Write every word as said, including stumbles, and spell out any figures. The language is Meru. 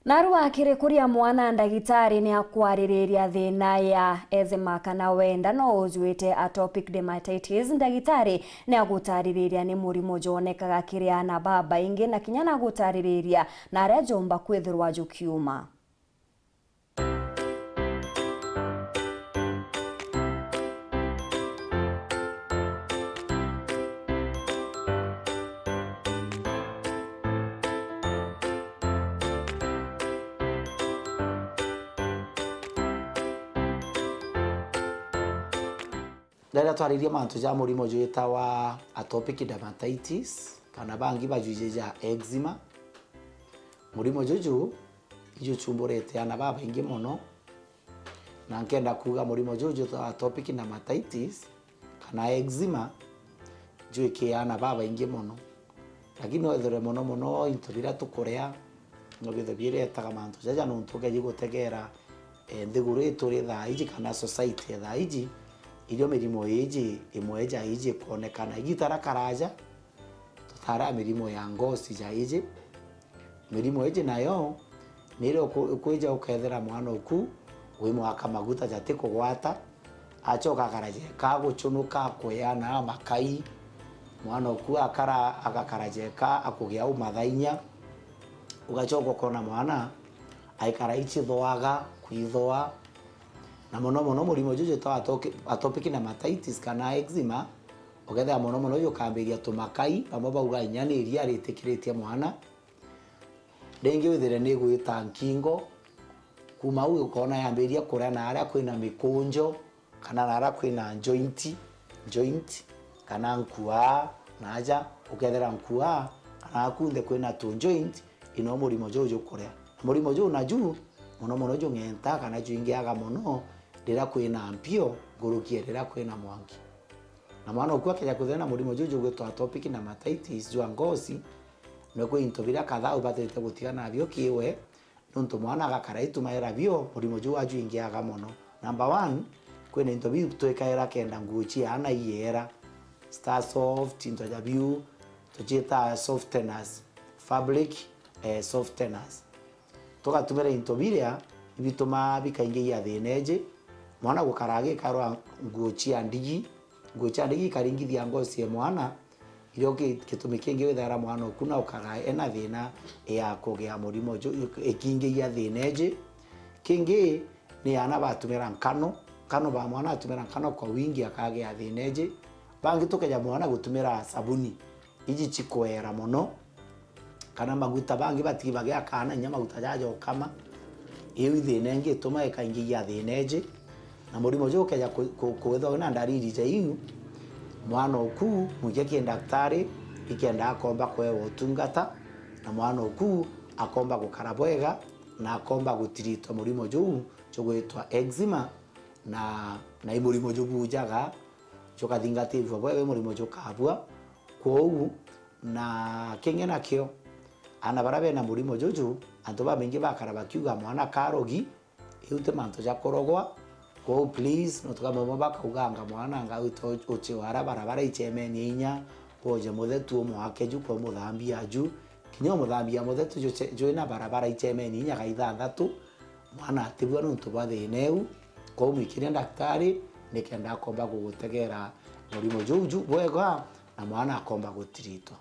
Narua kiri kuria mwana, ndagitari ni akwaririria thina ya eczema kana wenda no ujuite atopic dermatitis. Ndagitari ni agutaririria ni murimo jonekaga kiri ana babaingi na kinya na agutaririria na aria jomba kwithirwa jukiuma. Ndenda twaririe mantu ja murimo jwitawa atopic dermatitis, kana bangi bajwiji ja eczema. Murimo juju ijuchumburite ana babaingi mono, na nkenda kuuga murimo juju jwitawa atopic dermatitis kana eczema jwikia ana babaingi mono. Lakini wethirwe mono mono into biria tukuria no bithe biretaga mantu jaja, nontu ukeji gutegera, eh, nthiguru ituri thaa iji kana society ya thaa iji, irio mirimo iji imwe ja iji ikonekana. Igita ria karaja tutara mirimo ya ngosi ja iji. Mirimo iji nayo niria uku-, ukwija ukethira mwana uku wi mwaka maguta jati kugwata, acoka akara jeka aguchunuka, akwea na makai. Mwana uku akara, agakara jeka akugia umathainya. Ugacoka ukona mwana aikara ichithoaga, kwithoa. Na mono mono murimo juju jwitawa atoki-, atopic dermatitis kana eczema, ukethira mono mono jukambiria tumakai, bamwe bauga inya ni iria ritikiritie mwana. Ringi withire ni igwita nkingo, kuma au ukona yambiriria kuria na aria kwina mikunjo, kana na aria kwina joint, joint, kana nkua, na aja ukethira nkua, kana akunthe kwina tu joint, ino murimo juju jukuria. Na murimo juju naju, mono mono jung'enta kana juingiaga mono riria kwina mpio nkuruki ya riria kwina mwanki. Na mwana uku akeja kuthira na murimo juju jugwitwa atopic dermatitis jwa ngosi, no kwi into biria kadhaa ubatirite gutiga nabio kiwe, nontu mwana agakara itumaira bio, murimo juu ajuingiaga mono. Number one, kwina into biu twikaira kenda nguo cia ana iera, Star Soft, into ja biu tucitaa softeners, fabric, eh, softeners. Tugatumira into biria ibitumaa bikaingiia thina iji, mwana gukara agikarwa nguo cia ndigi, nguo cia ndigi ikaringithia ngosi ya mwana, irio ki-, gitumi kingi withaira mwana uku na ukaga ena thina ya kugia murimo ju-, ikiingiia thina iji. Kingi ni ana batumira nkano, nkano ba mwana atumira nkano kwa wingi akagia thina iji. Bangi tukeja mwana gutumira sabuni iji cikweera mono, kana maguta, bangi batigi bagia kaana inya maguta jaja ukama. Iu i thina ingi ituma ikaingiia thina iji. Na murimo juu ukeja ku-, ku-, kwithwa wina ndariri ja iu, mwana uku mwike ki ndaktari, ikenda akomba kwewa utungata, na mwana uku akomba gukara bwega, na akomba gutiritwa murimo juu jugwitwa eczema, na, na i murimo jubujaga, jukathingatirua bwega, i murimo jukabua. Kwou, na kingi nakio, ana baria bena murimo juju, antu babaingi bakara bakiuga mwana karogi, iu ti mantu ja kurogwa. Kwou please, nontu ka bamwe bakauganga mwana anga uche wara barabara ichemenie inya, woje muthetu umwake ju kwa umuthambia ju, kinya umuthambia muthetu ju che-, jwina barabara ichemenie inya ga ithanthatu, mwana atibua nontu bwa thina iu. Kwou mwikirie ndaktari nikenda akomba gugutegera murimo juu ju bwega, na mwana akomba gutiritwa.